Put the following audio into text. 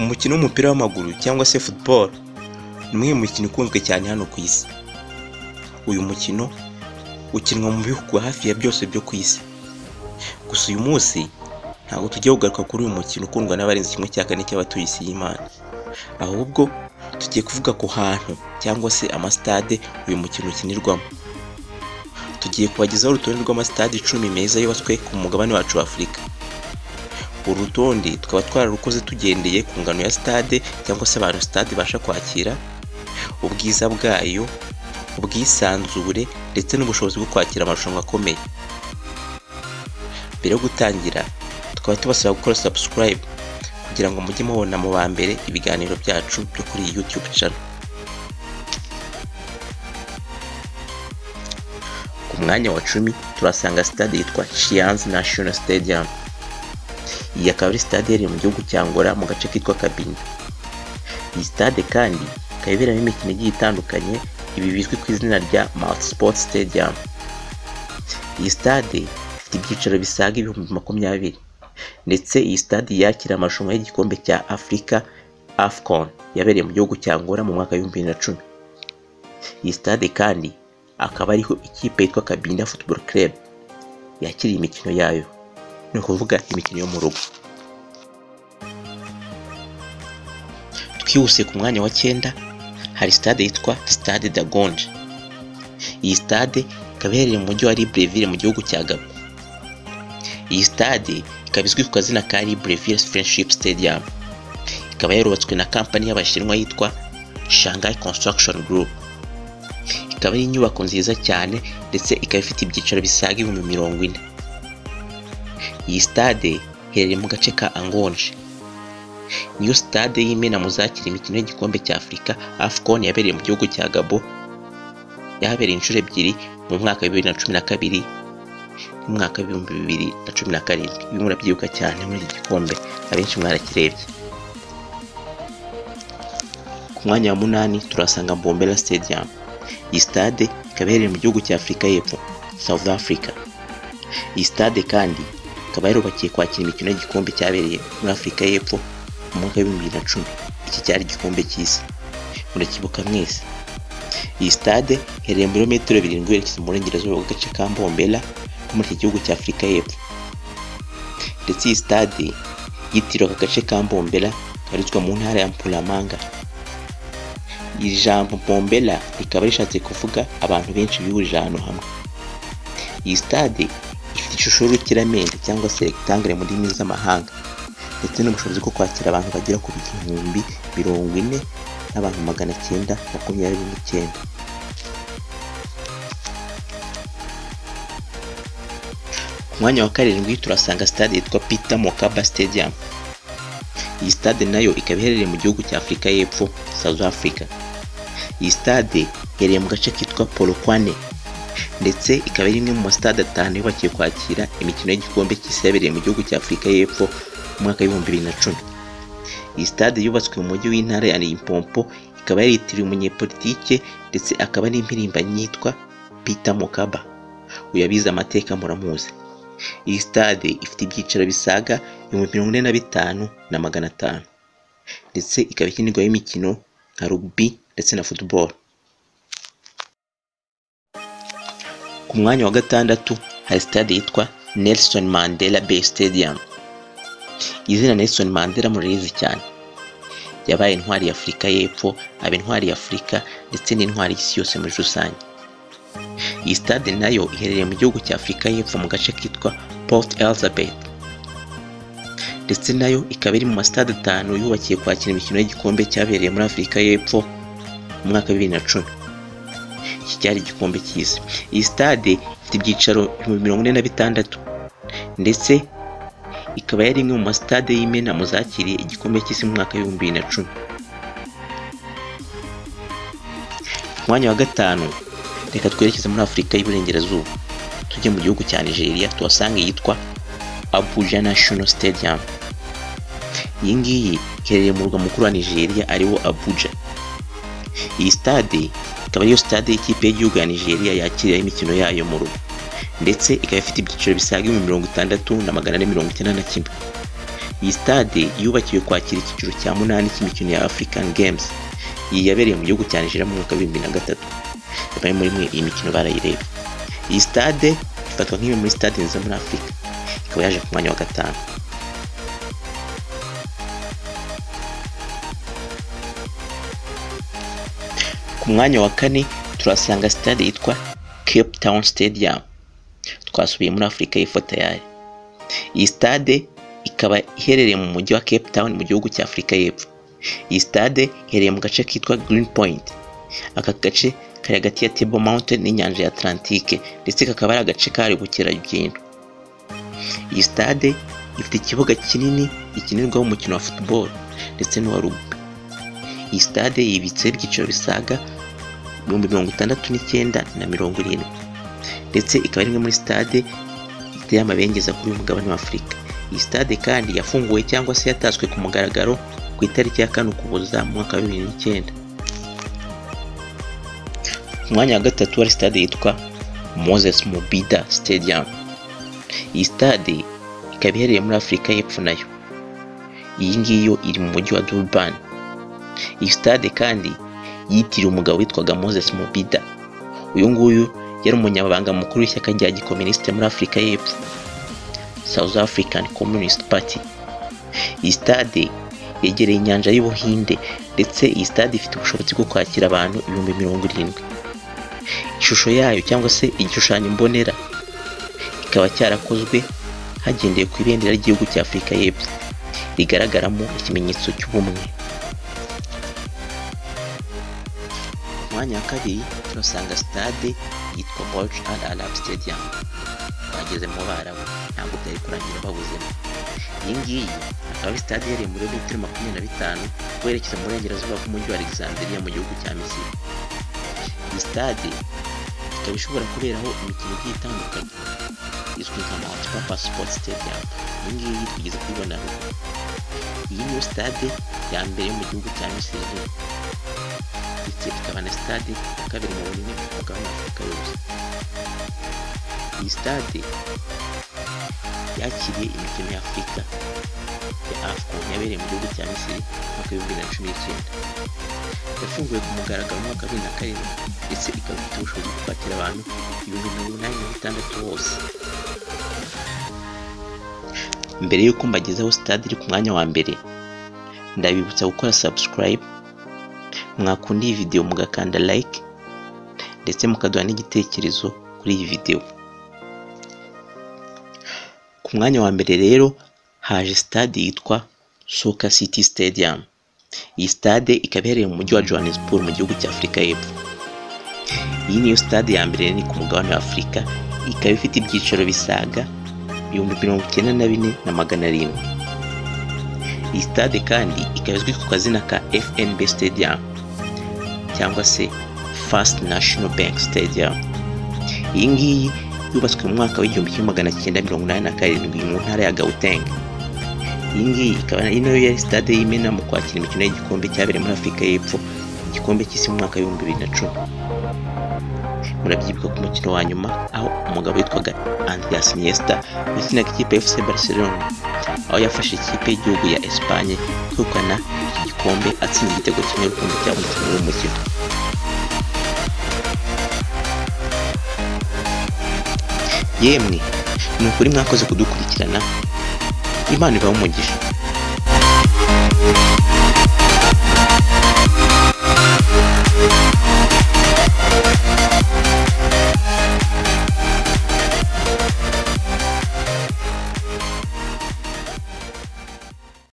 Umukino w'umupira w'amaguru cyangwa se football ni umwe mu mikino ikunzwe cyane hano ku isi. Uyu mukino ukinwa mu bihugu hafi ya byose byo ku isi. Gusa uyu munsi ntabwo tugiye kugaruka kuri uyu mukino ukundwa n'abarenze 1/4 cy'abatuye isi y'Imana, ahubwo tugiye kuvuga ku hantu cyangwa se amasitade uyu mukino ukinirwamo. Tugiye kubagezaho urutonde rw'amasitade 10 meza yubatswe ku mugabane wacu wa Afurika. Uru rutonde tukaba twararukoze tugendeye ku ngano ya stade cyangwa se abantu stade ibasha kwakira, ubwiza bwayo, ubwisanzure ndetse n'ubushobozi bwo kwakira amarushanwa akomeye. Mbere yo gutangira tukaba tubasaba gukora subscribe kugira ngo mujye mubona mu ba mbere ibiganiro byacu byo kuri iyi YouTube channel. Ku mwanya wa 10 turasanga stade yitwa Chianzi National Stadium. Iyi akaba ari stade iherereye mu gihugu cya Angola mu gace kitwa Cabinda. Iyi stade kandi ikaba iberamo imikino igiye itandukanye, ibi bizwi ku izina rya Multisport Stadium. Iyi stade ifite ibyicaro bisaga 20,000 ndetse iyi stade yakira amarushanwa y'igikombe cya Afurika AFCON yabereye mu gihugu cya Angola mu mwaka wa 2010. Iyi stade kandi akaba ariho ikipe yitwa Cabinda Football Club yakiriye imikino yayo, ni ukuvuga imikino yo mu rugo. Twihuse ku mwanya wa 9 hari stade yitwa Stade d'Agonje. Iyi stade ikaba iherereye mu mujyi wa Libreville mu gihugu cya Gabon. Iyi stade ikaba izwi ku kazina ka Libreville Friendship Stadium. Ikaba yarubatswe na kampani y'Abashinwa yitwa Shanghai Construction Group. Ikaba ari inyubako nziza cyane ndetse ikaba ifite ibyicaro bisaga 40,000. Iyi stade iherereye mu gace ka Angonje. Niyo stade y'imena mu zakira imikino y'igikombe cya Afurika AFCON yabereye mu gihugu cya Gabon, yahabereye inshuro 2 mu mwaka wa 2012 n'umwaka wa 2017. Ibi murabyibuka cyane muri iki gikombe, abenshi mwarakirebye. Ku mwanya wa 8 turasanga Mbombela Stadium. Iyi stade ikaba iherereye mu gihugu cya Afurika y'Epfo, South Africa. Iyi stade kandi ikaba yarubakiye kwakira imikino y'igikombe cyabereye muri Afurika y'Epfo mu mwaka wa 2010. Iki cyari igikombe cy'isi, murakibuka mwese. Iyi stade iherereye muri metero 7 werekeza mu burengerazuba bw'agace ka Mbombela ko muri iki gihugu cya Afurika y'Epfo. Ndetse iyi stade yitiriwe aka gace ka Mbombela kabarizwa mu ntara ya Mpumalanga. Iri jambo Mbombela rikaba rishatse kuvuga abantu benshi bihurije ahantu hamwe. Iyi stade ifite ishusho y'urukiramende cyangwa se rectangle mu ndimi z'amahanga, ndetse n'ubushobozi bwo kwakira abantu bagera ku 40,929. Ku mwanya wa 7 turasanga stade yitwa Peter Mokaba Stadium. Iyi stade nayo ikaba iherereye mu gihugu cya Afurika y'Epfo, South Africa. Iyi stade iherereye mu gace kitwa Polokwane ndetse ikaba ari imwe mu masitade 5 yubakiwe kwakira imikino y'igikombe cy'isi yabereye mu gihugu cya Afurika y'Epfo mu mwaka wa 2010. Iyi stade yubatswe mu mujyi w'intara ya Limpopo, ikaba yaritiriwe umunyepolitike ndetse akaba n'impirimbanyi yitwa Peter Mokaba. Uyu abize amateka muramuzi. Iyi stade ifite ibyicaro bisaga 45,500 ndetse ikaba ikinirwaho imikino nka rugby ndetse na football. Ku mwanya wa 6 hari stade yitwa Nelson Mandela Bay Stadium. Izina Nelson Mandela murarizi cyane. Yabaye intwari ya Afurika y'Epfo, aba intwari ya Afurika ndetse n'intwari y'isi yose muri rusange. Iyi stade nayo iherereye mu gihugu cya Afurika y'Epfo mu gace kitwa Port Elizabeth. Ndetse nayo ikaba iri mu masitade 5 yubakiye kwakira imikino y'igikombe cyabereye muri Afurika y'Epfo mu mwaka wa 2010. Iki cyari igikombe cy'isi. Iyi stade ifite ibyicaro 46,000 ndetse ikaba yari imwe mu masitade y'imena mu zakiriye igikombe cy'isi mu mwaka wa 2010. Ku mwanya wa 5 reka twerekeze muri Afurika y'Iburengerazuba, tujye mu gihugu cya Nigeria tuhasanga iyitwa Abuja National Stadium. Iyi ngiyi iherereye mu murwa mukuru wa Nigeria ariwo Abuja. Iyi stade ikaba ariyo stade y'ikipe y'igihugu ya Nigeria yakiriraho imikino yayo mu rugo, ndetse ikaba ifite ibyiciro bisaga 60,491. Iyi stade yubakiwe kwakira icyiciro cya 8 cy'imikino ya African Games. Iyi yabereye mu gihugu cya Nigeria mu mwaka wa 2003. Bamwe muri mwe iyi mikino barayirebye. Iyi stade ifatwa nk'imwe muri stade nziza muri Afurika, ikaba yaje ku mwanya wa 5. Ku mwanya wa 4 turasanga stade yitwa Cape Town Stadium. Twasubiye muri Afurika y'Epfo tayari. Iyi stade ikaba iherereye mu mujyi wa Cape Town mu gihugu cya Afurika y'Epfo. Iyi stade iherereye mu gace kitwa Green Point. Aka gace kari hagati ya Table Mountain n'inyanja ya Atlantique, ndetse kakaba ari agace kari ubukerarugendo. Iyi stade ifite ikibuga kinini gikinirwaho umukino wa football ndetse n'uwa rugby. Iyi stade yibitseho ibyiciro bisaga 69,070, ndetse ikaba ari imwe muri stade iteye amabengeza kuri uyu mugabane wa Afurika. Iyi stade kandi yafunguwe cyangwa se yataswe ku mugaragaro ku itariki ya 4 Ukuboza mu mwaka wa 2009. Ku mwanya wa 3 hari stade yitwa Moses Mabhida Stadium. Iyi stade ikaba iherereye muri Afurika y'Epfo nayo. Iyi ngiyi yo iri mu mujyi wa Durban. Iyi stade kandi yitiriwe umugabo witwaga Moses Mabhida. Uyu nguyu yari umunyamabanga mukuru w'ishyaka rya gikomunisite muri Afurika y'Epfo, South African Communist Party. Iyi stade yegereye inyanja y'Ubuhinde, ndetse iyi stade ifite ubushobozi bwo kwakira abantu 70,000. Ishusho yayo cyangwa se igishushanyo mbonera ikaba cyarakozwe hagendewe ku ibendera ry'igihugu cya Afurika y'Epfo, rigaragaramo ikimenyetso cy'ubumwe. Ku mwanya wa 2 turasanga stade yitwa Burj Al Arab Stadium. Bageze mu Barabu ntabwo byari kurangira babuzemo. Iyi ngiyi akaba ari stade iherereye muri metero 25 werekeza mu burengerazuba bw'umujyi wa Alexandria mu gihugu cya Misiri. Iyi stade ikaba ishobora kuberaho imikino igiye itandukanye, izwi nka Multipurpose Sports Stadium. Iyi ngiyi twigeze kuyibona ruguru. Iyi niyo stade ya mbere yo mu gihugu cya Misiri, ndetse ikaba na stade ya 2 mu bunini ku mugabane wa Afurika yose. Iyi stade yakiriye imikino ya Afurika ya AFCON yabereye mu gihugu cya Misiri mu mwaka wa 2019. Yafunguwe ku mugaragaro mu mwaka wa 2007, ndetse ikaba ifite ubushobozi bwo kwakira abantu 86,000 bose. Mbere y'uko mbagezaho stade iri ku mwanya wa 1, ndabibutsa gukora subscribe, mwakunda iyi video mugakanda like, ndetse mukaduha n'igitekerezo kuri iyi video. Ku mwanya wa 1 rero haje stade yitwa Soccer City Stadium. Iyi stade ikaba iherereye mu mujyi wa Johannesburg mu gihugu cya Afurika y'Epfo. Iyi niyo stade ya mbere nini ku mugabane wa Afurika, ikaba ifite ibyicaro bisaga 94,700. Iyi stade kandi ikaba izwi ku kazina ka FNB Stadium cyangwa se First National Bank Stadium. Iyi ngiyi yubatswe mu mwaka wa 1987 mu ntara ya Gauteng. Iyi ngiyi ikaba ari nayo yari stade y'imena mu kwakira imikino y'igikombe cyabereye muri Afurika y'Epfo, igikombe cy'isi mu mwaka wa 2010. Murabyibuka ku mukino wa nyuma aho umugabo witwaga Andreas Iniesta wakinaga ikipe ya FC Barcelona, aho yafashe ikipe y'igihugu ya Espagne kwegukana iki gikombe atsinze igitego kimwe rukumbi cyabonetse muri uwo mukino. Yemwe ni ukuri mwakoze kudukurikirana, Imana ibahe umugisha.